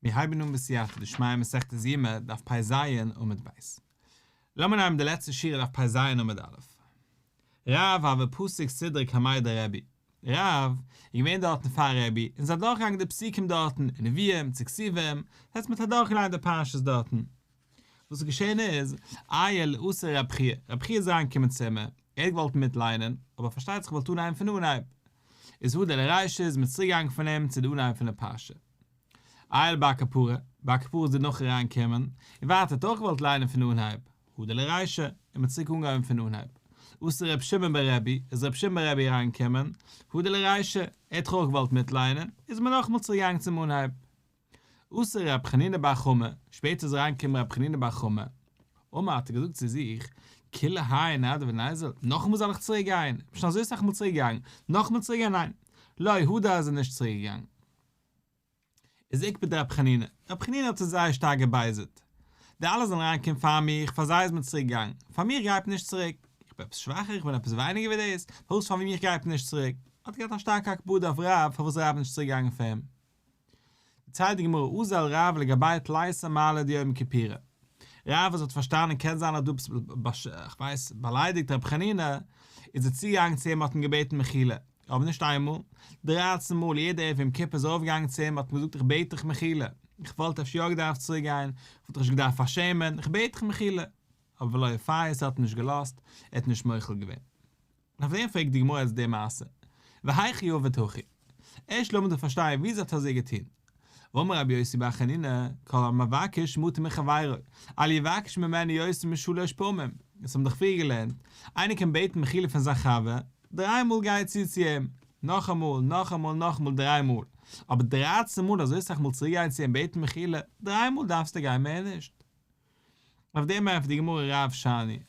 מיר הייבן אן בסייעתא דשמיא מסכת יומא דף פ"ז עמוד ב'. לאמיר נעמען די לעצטע שורה דף פ"ז עמוד א'. רב הוה פסיק סידרא קמיה דרבי. רב איז געווען דארטן פאר רבי און זיי אדורכגעגאנגען די פסוקים דארטן און נביאים צו כתובים, דאס הייסט מען האט אדורכגעליינט די פרשות דארטן. וואס איז געשען איז, עייל אתא רב חייא, רב חייא איז אריינגעקומען אין צימער, ער האט געוואלט מיטליינען, אבער פארשטייט זיך געוואלט אנהייבן פון אנהייב. איז הדר לרישא איז מען צוריקגעגאנגען פון אים צו די אנהייב פון די פרשה. עייל בר קפרא, בר קפרא איז דערנאך אריין געקומען, און ווייטער האט אויך געוואלט ליינען פון אנהייב, הדר לרישא, און מען האט צוריק אנגעהויבן פון אנהייב. אתא ר' שמעון ברבי, איז ר' שמעון ברבי אריין געקומען, הדר לרישא, ער האט אויך געוואלט מיטליינען, איז מען נאכאמאל צוריק געגאנגען צום אנהייב. אתא ר' חנינא בר חמא, שפעטער איז אריין געקומען ר' חנינא בר חמא, אמר האט ער געזאגט צו זיך, כולי האי נהדר וניזיל, נאכאמאל זאל איך צוריק גיין, כ'בין שוין אזוי סאך מאל צוריק געגאנגען, נאכאמאל צוריק גיין, ניין, לא הדר איז ער נישט צוריק געגאנגען. איז איקפד רב חנינא, רב חנינא האט זיך זייער שטארק געבייזערט, די אלע זענען אריינגעקומען פאר מיך, פאר זיי איז מען צוריק געגאנגען, פאר מיך גייט מען נישט צוריק, איך בין עפעס שוואכער, איך בין עפעס ווייניגער ווי דאס, פארוואס פאר מיך גייט מען נישט צוריק, האט געהאט א שטארקע הקפדה אויף רב פארוואס רב איז נישט צוריק געגאנגען פאר אים. דערציילט די גמרא אזל רב לגביה תליסר מעלי דיום כיפורי, רב וואס האט פארשטאנען קען זיין אז דו ביסט כ'ווייס באליידיגט רבי חנינא, איז ער צוגעגאנגען צו אים האט אים געבעטן מחילה, אבער נישט איינמאל, דרייצן מאל יעדע ערב יום כיפור איז ער ארויפגעגאנגען צו אים האט אים געזאגט איך בעט דיך מחילה, איך וואלט אפשר יא געדארפט צוריק גיין, איך וואלט דיך נישט געדארפט פארשעמען, איך בעט דיך מחילה, אבער ולא איפייס ער האט אים נישט געלאזט, ער האט נישט מוחל געווען. און אויף דעם פרעגט די גמרא יעצט די מעשה, והיכי עביד הכי? ערשט לאמיר דא פארשטיין וויאזוי האט ער אזוי געטון. ואמר רבי יוסי בר חנינא, כל המבקש מטר מחבירו, אל יבקש ממנו יותר משלש פעמים, דאס האבן מיר דאך פריער געלערנט, איינער קען בעטן מחילה פון זיין חבר, דריי מאל גיי צו צו אים, נאכאמאל, נאכאמאל, נאכאמאל, דריי מאל, אבער דרייצן מאל אזוי סאך מאל צוריק גיין צו אים בעטן מחילה, דריי מאל דארפסטו גיין מער נישט. אויף דעם ענטפערט די גמרא רב שאני,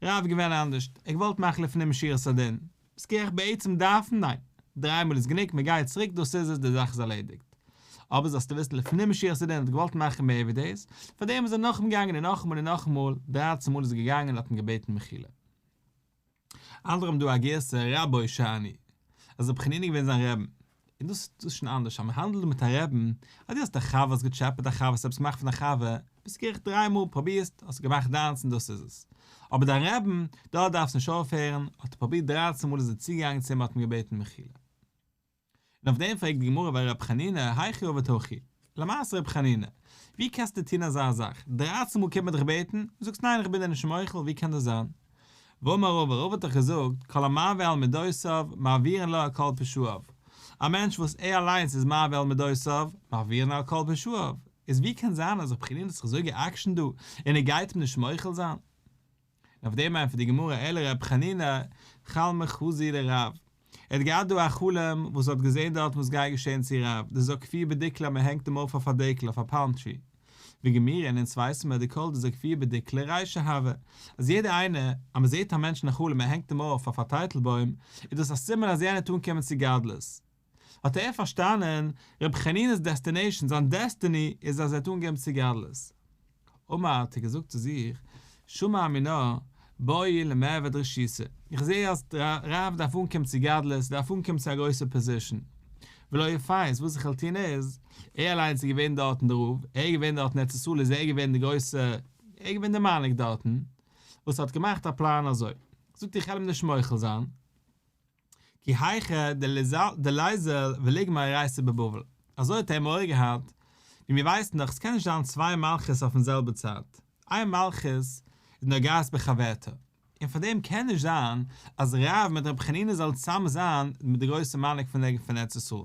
רב איז געווען אנדערשט, ער האט געוואלט מאכן לפנים משורת הדין, ביסט גערעכט בעצם דארפן ניין, דריי מאל איז גענוג מען גייט צוריק דאס איז עס די זאך איז ערלעדיגט, אבער זאלסטו וויסן לפנים משורת הדין האט געוואלט מאכן מער ווי דאס, פארדעם איז ער נאכאמאל געגאנגען און נאכאמאל און נאכאמאל, דרייצן מאל איז ער געגאנגען און האט אים געבעטן מחילה. אנדערע האבן דא א גירסא רבו שאני, אז רבי חנינא איז געווען זיין רעבן, און דאס איז שוין אנדערש אז מען האנדלט דא מיט א רעבן, אז דו האסט א חבר האסט געטשעפעט א חבר האסט עפעס געמאכט פון א חבר, ביסט גערעכט דריי מאל פרובירסט האסט געמאכט דיינס און דאס איז עס, אבער דיין רעבן, דארט דארפסט נישט אויפהערן, האט ער פרובירט דרייצן מאל איז ער צוגעגאנגען צו אים האט אים געבעטן מחילה. און אויף דעם פרעגט די גמרא ור' חנינא היכי עביד הכי, למעשה ר' חנינא, ווי קענסטו טון אזא זאך, דרייצן מאל קומט מען דיך בעטן, דו זאגסט ניין איך בין דיר נישט מוחל, ווי קען דאס זיין? ואמר רבא, רבא האט דאך געזאגט, כל המעביר על מידותיו, מעבירין לו על כל פשעיו, א מענטש וואס ער אליינס איז מעביר על מידותיו, מעבירין על כל פשעיו, איז ווי קען זיין אז ר' חנינא האט זיך אזוי גע'עקשנ'ט דא, און ער גייט אים נישט מוחל זיין? און אויף דעם ענטפערט די גמרא אלא ר' חנינא חלמא חזייה לרב, ער האט געהאט דא א חלום וואס ער האט געזען דארטן וואס גייט געשען צו רב, דזקפוהו בדיקלא מען הענגט אים אויף אויף א דקל אויף א palm tree, וגמירי און אונז ווייסן מיר דכל דזקפוהו בדיקלא רישא הוי, אז יעדער איינער אז מען זעט א מענטש אין א חלום מען הענגט אים אויף אויף א טייטל בוים איז דאס א סימן אז יענער וועט אנקומען צו גדלות. האט ער פארשטאנען רבי חנינא'ס destination, זיין destiny איז אז ער האט אנגעהויבן צו גדלות. אמר האט ער געזאגט צו זיך, שמע מינה, בעי למעבד רשותא, איך זעה אז רב דארף אנקומען צו גדלות, דארף אנקומען צו א גרויסע position. ולא איפייס, וואס איך וועל טון איז, ער אליינס איז געווען דארטן דער רב, ער איז געווען דארט אין ארץ ישראל איז ער געווען די גרויסע, ער איז געווען דער מנהיג דארטן, וואס האט געמאכט א פלאן אזוי, זאגט איך וועל אים נישט מוחל זיין, כי היכי דליזיל וליגמר אורייתא בבבל, אזוי האט ער מורא געהאט, ווי מיר ווייסן דאך, עס קען נישט זיין צוויי מלכות אויפן זעלבע צייט, איין מלכות איז נוגעת בחברתה, און פאר דעם קען נישט זיין אז רב מיט רבי חנינא זאלן צוזאמען זיין מיט די גרויסע מנהיג פון ארץ ישראל,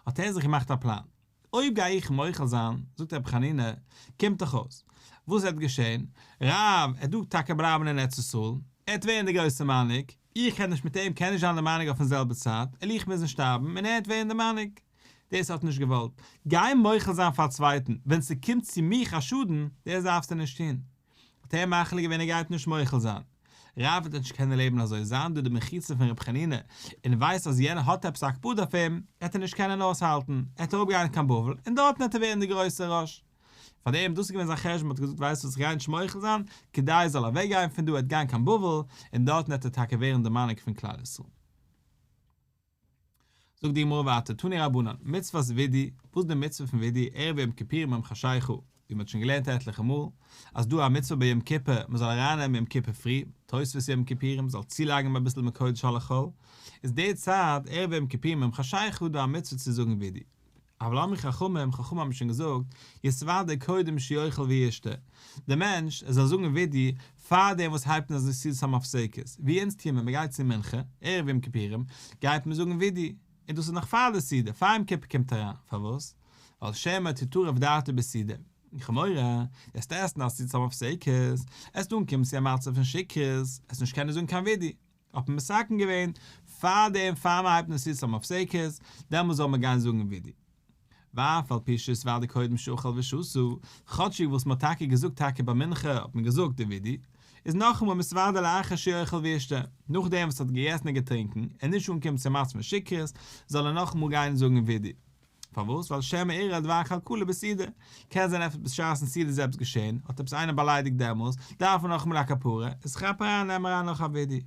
האט ער זיך געמאכט א פלאן, אויב גיי איך מוחל זיין, זאגט רבי חנינא, קומט דאך אויס, וואס וועט געשען, רב עט דא טאקע בלייבן אין ארץ ישראל, ער וועט ווערן דער גרויסער מנהיג, איך קען נישט מיט אים, קען נישט זיין דער מנהיג אויפן זעלבע צייט, על איך מוזן שטארבן און ער וועט ווערן דער מנהיג. דאס האט נישט געוואלט. גיי מוחל זיין פאר א צווייטן, ווען ס'קומט צו מיך א שאדן, דאס דארפסטו נישט טון. האט ער מחליט געווען ער גייט נישט מוחל זיין. רב וועט נישט קענען לעבן אזוי, זיין דא די מחיצה פון רבי חנינא און ווייסט אז יענער האט עפעס א הקפדה אויף אים, וועט ער נישט קענען אויסהאלטן, ער וועט אראפגיין קיין בבל און דארטן וועט ער ווערן דער גרויסער ראש. פאר דעם, דאס איז געווען זיין חשבון, האט ער געזאגט ווייסט וואס איך גיי נישט מוחל זיין, כדי ער זאל אוועק גיין פון דא, ער וועט גיין קיין בבל און דארטן וועט ער טאקע ווערן דער מנהיג פון כלל ישראל. זאגט די גמרא ווייטער, תנו רבנן, מצוות וידוי, וואס איז די מצוה פון וידוי, ערב יום כיפורים עם חשיכה, ווי מען האט שוין געלערנט עטליכע מאל, אז דא א מצוה ביי יום כיפור, מען זאל ארייננעמען יום כיפור פרי, תוספות יום כיפורים, מען זאל צולייגן אביסל מקודש על החול, איז די צייט, ערב יום כיפורים עם חשיכה, דא א מצוה צו זאגן וידוי. אבל אמרו חכמים, חכמים האבן שוין געזאגט, יתוודה קודם שיאכל וישתה, דער מענטש, ער זאל זאגן וידוי, פאר דעם וואס הייבט אן די סעודת המפסקת, ווי אונז טוען ווען מען גייט צו מנחה, ערב יום כיפורים, גייט מען זאגן וידוי, און דאס איז נאך פאר די סעודה, פאר יום כיפור קומט אריין, פארוואס? ווייל שמא תטרף דעתו בסעודה, איך האב מורא, וועסט עסן א סעודת המפסקת, עסט אנקומען צו א מצב פון שיכרות, עסט נישט קענען זאגן קיין וידוי. האט מען מתקן געווען פאר דעם פאר מען הייבט אן סעודת המפסקת, דעמאלס זאל מען גיין זאגן וידוי. ואף על פי שהתוודה קודם שאכל ושתה, כאטשיג וואס מען האט טאקע געזאגט טאקע ביי מנחה האט מען געזאגט די וידוי, איז נאכאמאל מתוודה לאחר שיאכל וישתה, נאכדעם וואס ער האט געגעסן און געטרינקן, און נישט אנקומען צום מצב פון שיכרות, זאל ער נאכאמאל גיין זאגן וידוי. פארוואס? ווייל שמא ערער על דבר קלקלה בסעודה. קען זיין עפעס בשעת'ן סעודה איז עפעס געשען, האט עפעס איינער באליידיגט דעמאלס, דארף מען נאכאמאל א כפרה, איז כאפ אריין נעם אריין נאך א וידוי.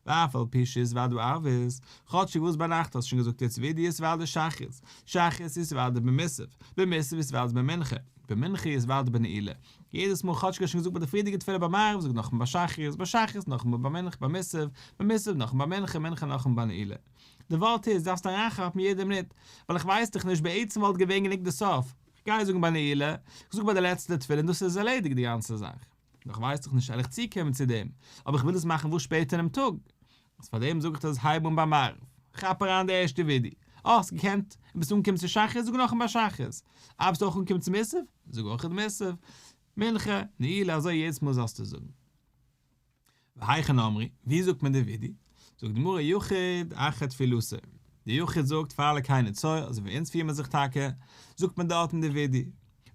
ואף על פי שהתוודה ערבית, כאטשיג וואס ביינאכט האסט שוין געזאגט יעצט וידוי יתוודה שחרית, שחרית יתוודה במוסף, במוסף יתוודה במנחה, במנחה יתוודה בנעילה. יעדעס מאל כאטשיג האסט שוין געזאגט ביי די פריערדיגע תפילה ביי מעריב זאג נאכאמאל ביי שחרית, ביי שחרית נאכאמאל ביי מנחה ביי מוסף, ביי מוסף נאכאמאל ביי מנחה, מנחה נאכאמאל ביי נעילה. די ווארט איז, דארפסט אריינכאפן יעדע מינוט, ווייל איך ווייס דאך נישט, בעצם וואלט געווען גענוג די סוף, איך גיי זאגן ביי נעילה, איך זאג ביי די לעצטע תפילה און דאס איז ערלעדיגט די גאנצע זאך. נאר כ'ווייס דאך נישט וועל איך צוקומען צו דעם, אבער איך וויל עס מאכן וואס שפעטער אינעם טאג. איז פאר דעם זאג איך דיר אז הייב אן ביי מעריב, כאפ אריין די ערשטע וידוי, אה האסט געקענט, און ביסט אנגעקומען צו שחרית, זאג נאכאמאל ביי שחרית, אה ביסט אויך אנגעקומען צו מוסף, זאג אויך מוסף, מנחה, נעילה, אזוי יעדעס מאל זאלסטו זאגן. והיכן אמרו, ווי זאגט מען די וידוי? זאגט די גמרא יחיד אחר תפילתו, די יחיד זאגט פאר אלקי נצור, אזוי ווי אונז פירן מיר זיך טאקע, זאגט מען דארטן די וידוי.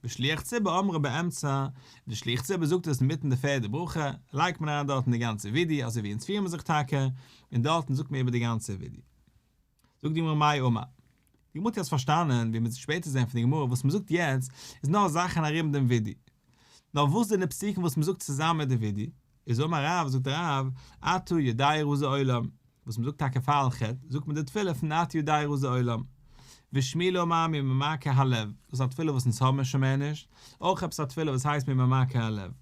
ושליח ציבור אומרו באמצע, די שליח ציבור זאגט עס אינמיטן די פערדע ברכה, לייגט מען אריין דארטן די גאנצע וידוי, אזוי ווי אונז פירן מיר זיך טאקע, און דארטן זאגט מען איבער די גאנצע וידוי. זאגט די גמרא מאי אמר. די גמרא האט יעצט פארשטאנען, ווי מ'וועט שפעטער זען פון די גמרא, וואס מ'זאגט יעצט איז נאר זאכן ארום דעם וידוי. נאר וואס זענען די פסוקים וואס מ'זאגט צוזאמען מיט די וידוי? איז אמר רב, זאגט רב, אתה יודע רזי עולם, וואס מ'זאגט טאקע פאר על חטא, זאגט מען די תפילה פון אתה יודע רזי עולם. ושמואל אמר ממעמקי הלב, דאס איז א תפילה וואס אונז האבן שוין מער נישט, אויך עפעס א תפילה וואס הייסט ממעמקי הלב.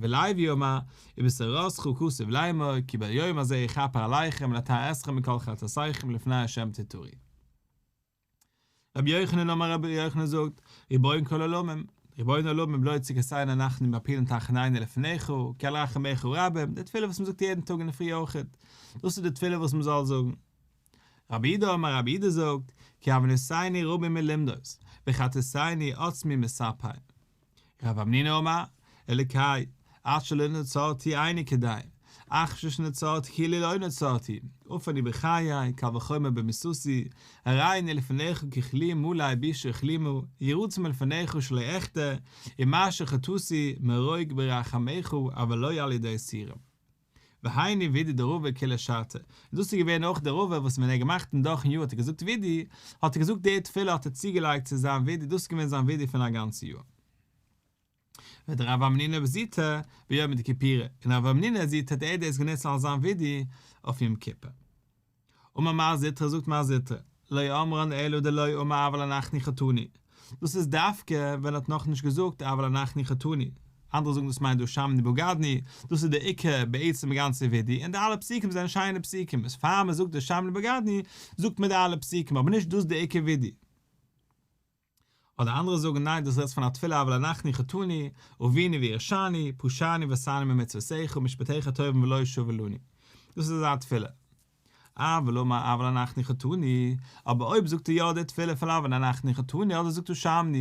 ולוי אמר, ובתורתך כתוב לאמור, כי ביום הזה יכפר עליכם לטהר אתכם מכל חטאתיכם לפני ה' תטהרו. רבי יוחנן אמר רבי יוחנן זאגט, ריבון כל עולמים, ריבון עולמים לא צדקתנו אנחנו מפילים תחנונינו לפניך, כי על רחמיך הרבים, די תפילה וואס מען זאגט יעדן טאג אינדערפרי אויכעט, דאס איז די תפילה וואס מען זאל זאגן. רבי יהודה אמר רבי יהודה זאגט, כי עוונותינו רבו מלמנות, וחטאותינו עצמו מספר. רב המנונא אמר, אלקי, עד שלא נוצרתי איני כדאי, עכשיו שנוצרתי כאילו לא נוצרתי, עפר אני בחיי, קל וחומר במיתתי, הרי אני לפניך ככלי מלא בושה וכלימה, יהי רצון מלפניך שלא אחטא, ומה שחטאתי, מרוק ברחמיך, אבל לא על ידי יסורים. והיינו וידוי דרבא כולה שתא, און דאס איז געווען אויך דער רבא וואס ווען ער האט געמאכט אין דורכן יאר האט ער געזאגט וידוי, האט ער געזאגט די תפילה האט ער צוגעלייגט צו זיין וידוי, דאס איז געווען זיין וידוי פון א גאנצע יאר. ודרב המנונא זוטא ביומא דכיפורי, און רב המנונא זוטא האט ער דאס גענוצט אלס זיין וידוי אויף יום כיפור. אמר מר זוטרא זאגט מר זוטרא, לא אמרן אלא דלא אמר אבל אנחנו חטאנו, דאס איז דווקא ווען ער האט נאכנישט געזאגט אבל אנחנו חטאנו, אנדערע זאגן דאס מיינט דא אשמנו בגדנו, דאס איז די עיקר בעצם די גאנצע וידוי, און די אלע פסוקים זענען שיינע פסוקים, איז פאר מען זאגט אשמנו בגדנו זאגט מען די אלע פסוקים, אבער נישט דאס די עיקר וידוי. אדער אנדערע זאגן ניין דאס רעדט פון א תפילה אבל אנחנו חטאנו, עוינו וירשנו, פשענו וסרנו ממצוותיך ומשפטיך הטובים ולא שבה לנו. דאס איז אזא תפילה. אבל אמר אבל אנחנו חטאנו, אבער אויב זאגט ער יא די תפילה פון אבל אנחנו חטאנו אדער זאגט אשמנו,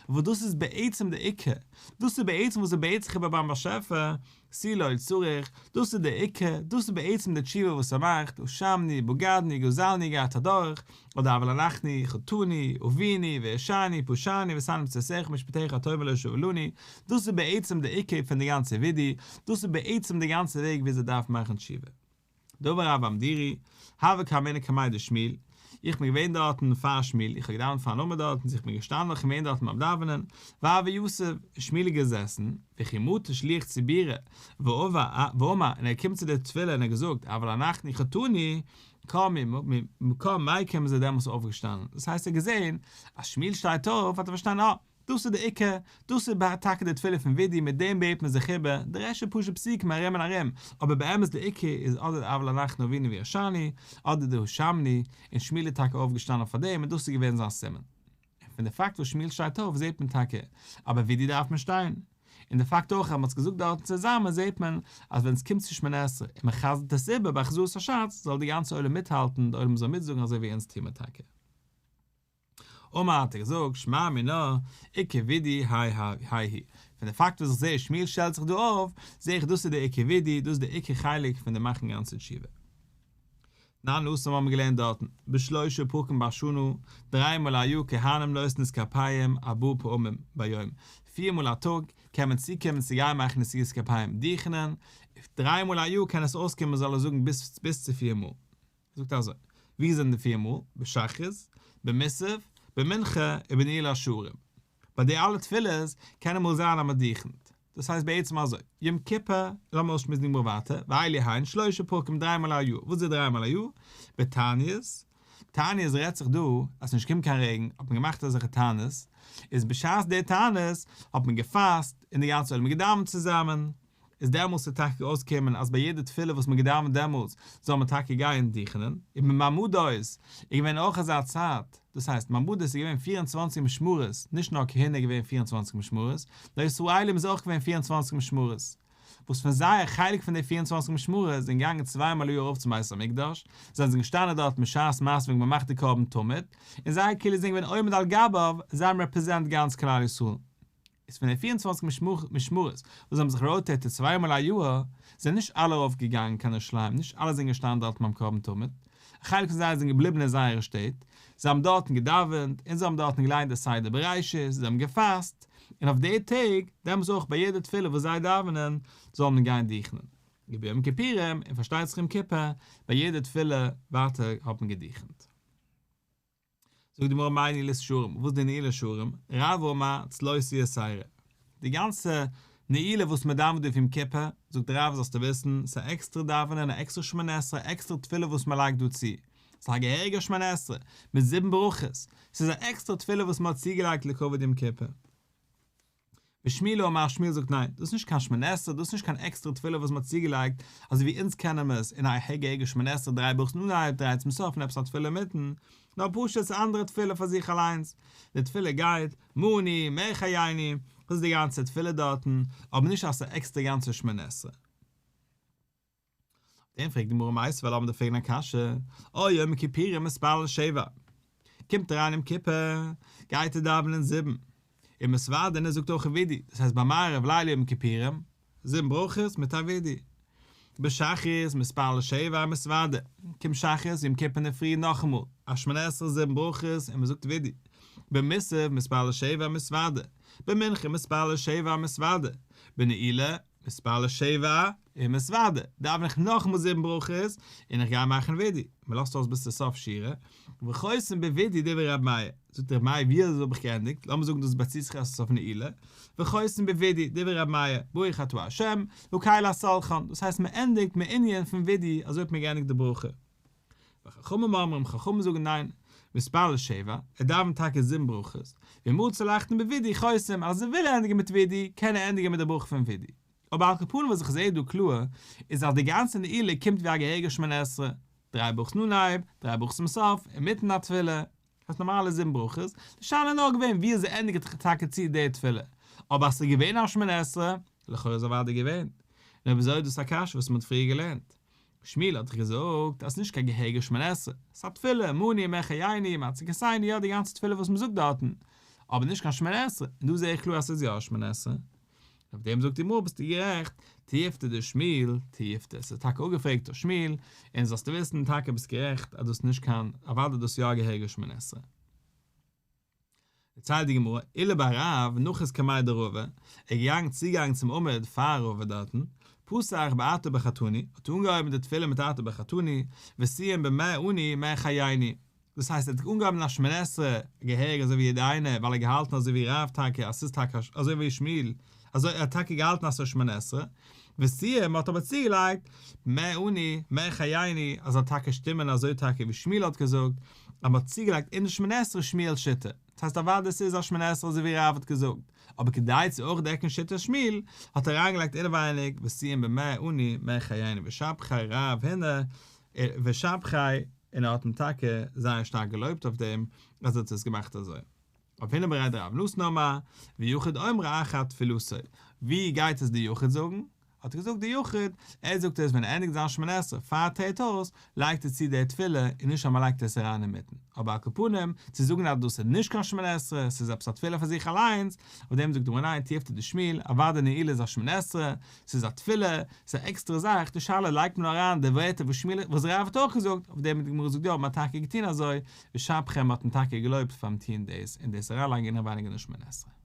וואס דאס איז בעצם די עיקר, דאס איז בעצם וואס ער בעט זיך איבער ביים באשעפער, תו לא צריך, דאס איז די עיקר, דאס איז בעצם די תשובה וואס ער מאכט, אשמנו, בגדנו, גזלנו גייט אדורך, אדער אבל אנחנו, חטאנו, עוינו, וירשנו, פשענו, וסרנו ממצותיך ומשפטיך הטובים ולא שבה לנו, דאס איז בעצם די עיקר פון די גאנצע וידוי, דאס איז בעצם די גאנצע וועג וויאזוי דארף מאכן תשובה. דאמר רב המדירי, הוה קאימנא קמיה דשמואל, איך בין געווען דארטן פאר שמואל, איך האב געדאווענט פארן עמוד דארטן, איך בין געשטאנען איך בין געווען דארטן ביים דאווענען, והוה יתיב, און שמואל איז געזעסן, וכי מטא שליח ציבורא, ואמר, און ער קומט צו די תפילה און ער האט געזאגט, אבל אנחנו חטאנו, קם מקום מיקם איז ער דעמאלס אויפגעשטאנען, דאס הייסט ער האט געזען אז שמואל שטייט אויף האט ער פארשטאנען אה, דאס איז די עיקר, דאס איז טאקע די תפילה פון וידוי מיט דעם בעט מען זיך איבער, די רעשט איז פשוט פסוקים ארום און ארום, אבער באמת די עיקר איז אדער די אבל אנחנו אבינו וירשנו, אדער די הושעמנו, און שמואל איז טאקע אויפגעשטאנען פאר דעם און דאס איז געווען זיין סימן. און פון די פאקט וואס שמואל שטייט אויף זעט מען טאקע אז ביי וידוי דארף מען שטיין, און די פאקט אויך אז מען האט עס געזאגט דארטן צוזאמען זעט מען אז ווען עס קומט צו שמונה עשרה און מען חזר'ט עס איבער ביי חזרת הש"ץ זאל די גאנצע עולם מיטהאלטן, די עולם זאל מיטזאגן אזוי ווי אונז טוהן מיר טאקע. אמר האט ער געזאגט, שמע מינה, עיקר וידוי האי הוא. פון די פאקט וואס איך זעה שמואל שטעלט זיך דא אויף, זעה איך דאס איז די עיקר וידוי, דאס איז די עיקר חלק פון די מאכן גאנצע תשובה. תנן התם האבן מיר געלערנט דארטן, בשלושה פרקים בשנה, דריי מאל א יאר כהנים נושאין את כפיהם ארבע פעמים ביום, פיר מאל א טאג קען מען צוקומען צו גיין מאכן נשיאת כפיים דוכענען, דריי מאל א יאר קען עס אויסקומען זאל ער זאגן ביז צו פיר מאל. זאגט אזוי, ווי זענען די פיר מאל? בשחרית, במוסף, במנחה, ובנעילת שערים. ביי די אלע תפילות קען אמאל זיין אז מען דוכנ'ט. דאס הייסט בעצם אזוי, יום כיפור, לאמיר אויסשמועסן די גמרא ווייטער, ואלו הן שלשה פרקים דריי מאל א יאר, וואס איז דריי מאל א יאר? בתעניות, תעניות רעדט זיך דא אז ס'נישט געקומען קיין רעגן האט מען געמאכט אזעלכע תענית, איז בשעת די תענית האט מען געפאסט און די גאנצע עולם האט געדאווענט צוזאמען, איז דעמאלס איז טאקע אויסגעקומען אז ביי יעדע תפילה וואס מען געדאווענט דעמאלס זאל מען טאקע גיין דוכענען, און במעמדות איז געווען אויך אזא צייט, דאס הייסט מעמדות איז געווען 24 משמרות, נישט נאר כהונה איז געווען 24 משמרות, נאר ישראלים איז אויך געווען 24 משמרות, וואס פון זייער חלק פון די 24 משמרות זענען געגאנגען צוויי מאל א יאר ארויף צום בית המקדש, זענען זיי געשטאנען דארט בשעת מעשה ווען געמאכט די קרבן תמיד, און זיי כאילו זענען געווען עומד על גביו, זיי האבן רעפרעזענט גאנץ כלל ישראל. איז פון די 24 משמרות וואס האבן זיך ראוטעיטעד צוויי מאל א יאהר, זענען נישט אלע ארויף געגאנגען קיין ירושלים, נישט אלע זענען געשטאנען דארטן ביים קרבן תמיד, א חלק פון זיי זענען געבליבן אין זייערע שטעט, זיי האבן דארטן געדאווענט, און זיי האבן דארטן געליינט די סדר בראשית, זיי האבן געפאסט, און אויף די טעג, דעמאלטס אויך ביי יעדע תפילה וואס זיי דאווענען, זאל מען גיין דוכנ'ען. וביום כיפורים, און פארשטייט זיך יום כיפור, ביי יעדע תפילה ווייטער האט מען געדוכנ'ט. זאגט די גמרא מאי נעילת שערים, וואס איז די נעילת שערים? רב אמר צלותא יתירא, די גאנצע נעילה וואס מען דאווענט אויף יום כיפור, זאגט רב זאלסטו וויסן, ס'איז א עקסטערע דאווענען, א עקסטערע שמונה עשרה, א עקסטערע תפילה וואס מען לייגט דא צו, ס'איז א געהעריגע שמונה עשרה, מיט זיבן ברכות, ס'איז א עקסטערע תפילה וואס מען האט צוגעלייגט לכבוד יום כיפור. ושמואל אמר שמואל זאגט ניין, דאס איז נישט קיין שמונה עשרה, דאס איז נישט קיין עקסטערע תפילה וואס מען האט צוגעלייגט, אזוי ווי אונז קענען עס אין א געהעריגע שמונה עשרה דריי ברכות אין אנהייב דריי צום סוף און עפעס א תפילה אינמיטן, נאר פשוט ס'איז א אנדערע תפילה פאר זיך אליינס, די תפילה גייט, מה אני, מה חייני, דאס איז די גאנצע תפילה דארטן, אבער נישט אז ס'איז א עקסטערע גאנצע שמונה עשרה. אויף דעם פרעגט די גמרא מיתיבי לאמיר דיר פרעגן א קשיא, או יום הכיפורים מתפלל שבע, קומט אריין יום כיפור, גייט ער דאווענען זיבן, ומתודה און ער זאגט אויך וידוי, דאס הייסט ביי מעריב ליל יום הכיפורים, זיבן ברכות מיט א וידוי. בשחרית מתפלל שבע ומתודה, קומט שחרית יום כיפור אינדערפרי נאכאמאל, א שמונה עשרה זיבן ברכות און מען זאגט וידוי. במוסף מתפלל שבע ומתודה, במנחה מתפלל שבע ומתודה, בנעילה מתפלל שבע ומתודה, דאווען איך נאכאמאל זיבן ברכות און איך גיי מאכן וידוי, מען לאזט אויס ביז צו סוף שורה, וחותם בוידוי דברי ר' מאיר, זאגט ר' מאיר ווי אזוי האב איך געענדיגט, לאמיר זאגן דאס באציט זיך עס אויף נעילה, וחותם בוידוי דברי ר' מאיר, ברוך אתה ה', הקל הסלחן, דאס הייסט מען ענדיגט מענין פון וידוי, אזוי האט מען געענדיגט די ברכה. וחכמים אומרים, חכמים זאגן ניין, מתפלל שבע, ער דאווענט טאקע זיבן ברכות, ואם רצה לחתום בוידוי חותם, אז ער וויל ענדיגן מיט וידוי, קען ער ענדיגן מיט די ברכה פון וידוי. אבער על כל פנים וואס איך זעה דא קלאר, איז אז די גאנצע נעילה קומט ווי א געהעריגע שמונה עשרה, דריי ברכות אין אנהייב, דריי ברכות צום סוף, אינמיטן א תפילה, דאס נארמאלע זיבן ברכות, די שאלה איז נאר געווען ווי אזוי ענדיגט זיך טאקע צו די תפילה, אבער אז ס'איז געווען א שמונה עשרה, לכאורה איז אוודאי געווען. און אויב אזוי איז דאס א קשיא וואס מ'האט פריער געלערנט. שמואל האט דאך געזאגט אז ס'איז נישט קיין געהעריגע שמונה עשרה, ס'איז א תפילה, מה אני מה חייני, מה צדקתנו, יא די גאנצע תפילה וואס מ'זאגט דארטן, אבער נישט קיין שמונה עשרה, און דא זעה איך קלאר אז ס'איז יא א שמונה עשרה. אויף דעם זאגט די גמרא ביסטו גערעכט, תיובתא דשמואל, תיובתא, ס'איז טאקע אפגעפרעגט אויף שמואל, און זאלסטו וויסן טאקע ביסט גערעכט אז דאס איז נישט קיין, אוודאי דאס איז יא א געהעריגע שמונה עשרה. דערציילט די גמרא, עולא בר רב נחית קמיה דרבא, ער איז געגאנגען צוגעגאנגען צום עמוד פאר רבא דארטן, פתח באתה בחרתנו, האט אנגעהויבן די תפילה מיט אתה בחרתנו, וסיים במה אני מה חייני, דאס הייסט ער האט אנגעהויבן א שמונה עשרה געהעריג אזוי ווי יעדער איינער, ווייל ער האט געהאלטן אזוי ווי רב טאקע אז ס'איז טאקע אזוי ווי שמואל, אזוי ער האט טאקע געהאלטן אז ס'איז שמונה עשרה, וסיים האט אבער צוגעלייגט, במה ענו, מה חיינו, אז זאל טאקע שטימען אזוי טאקע ווי שמואל האט געזאגט, אז מ'האט צוגעלייגט אין די שמונה עשרה שמואל'ס שיטה. דאס הייסט אוודאי ס'איז א שמונה עשרה אזוי ווי רב האט געזאגט, אבער כדי צו אויך דעקן שיטת שמואל, האט ער אריינגעלייגט אינעווייניג וסיים במה ענו, מה חיינו ושבחיה רב הונא, ושבחיה, און ער האט אים טאקע זייער שטארק געלויבט אויף דעם אז ער האט עס געמאכט אזוי. רב הונא בריה דרב נתן אמר, ויחיד אומרה אחר תפילתו, ווי גייט עס די יחיד זאגן? האט ער געזאגט די יחיד, ער זאגט עס ווען ער ענדיגט זיין שמונה עשרה פאר ער טרעט אויס, לייגט ער צו די תפילה און נישט אז מען לייגט עס אריין אינמיטן, אבער על כל פנים, צו זאגן אז דאס איז נישט קיין שמונה עשרה, ס'איז עפעס א תפילה פאר זיך אליינס, אויף דעם זאגט די גמרא ניין תיובתא דשמואל, אוודאי נעילה איז א שמונה עשרה, ס'איז א תפילה, ס'איז א עקסטערע זאך, די שאלה לייגט מען אריין די ווערטער וואס שמואל וואס רב האט אויך געזאגט, אויף דעם האט די גמרא געזאגט יא, מען האט טאקע געטון אזוי, ושבחיה, מען האט אים טאקע געלויבט פארן טון דאס און דאס אריינלייגן אינעווייניג אין די שמונה עשרה.